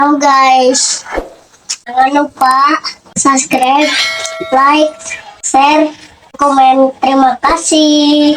Halo guys, jangan lupa subscribe, like, share, komen. Terima kasih.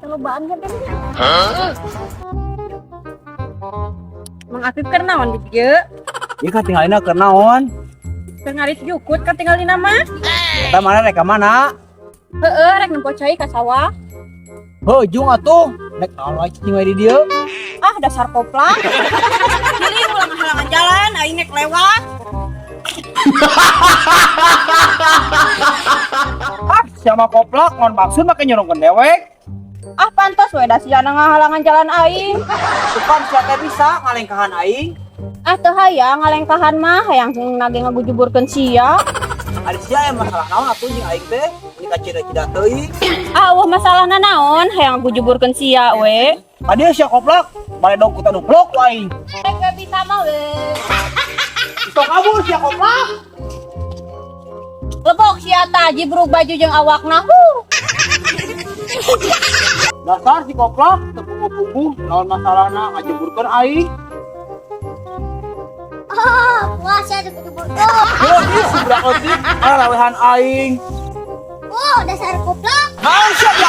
Lobaan kan tadi. Mang Afif keur naon di dieu? Ieu katingalina keur naon? Keur ngarit jukut katingalina mah. Eta mana rek ka mana? Heeh, rek nempo cai ka sawah. Heuh, jung atuh. Rek naon wae cicing wae di dieu. Ah, dasar koplak. Jadi ulah ngahalangan jalan, aing nek lewat. Ah, siapa koplak naon maksud make nyorongkeun dewek? Ah, pantas we da sia ngahalangan jalan aing. Tuh sia teh bisa ngalengkahan aing. Ah, teu hayang ngalengkahan mah, hayang nage ngagujuburkeun sia. Ari sia aya masalah naon atuh jeung aing teh? Ini kacida-cida teuing. Ah, eueuh masalahna naon, hayang ngagujuburkeun sia we. Ka dieu sia koplak, baledog ku taduplok ku aing. Rek we bisa mah we. Tong kabur sia koplak. Lebok sia tah jibrug baju jeung awakna. Huh. Dasar si koplak teu puguh-puguh naon masalahna ngajeburkeun aing. Oh, puasa ada kutu. Heuh, ih si budak leutik ngarawehan aing. Oh, dasar koplak. Naon sia?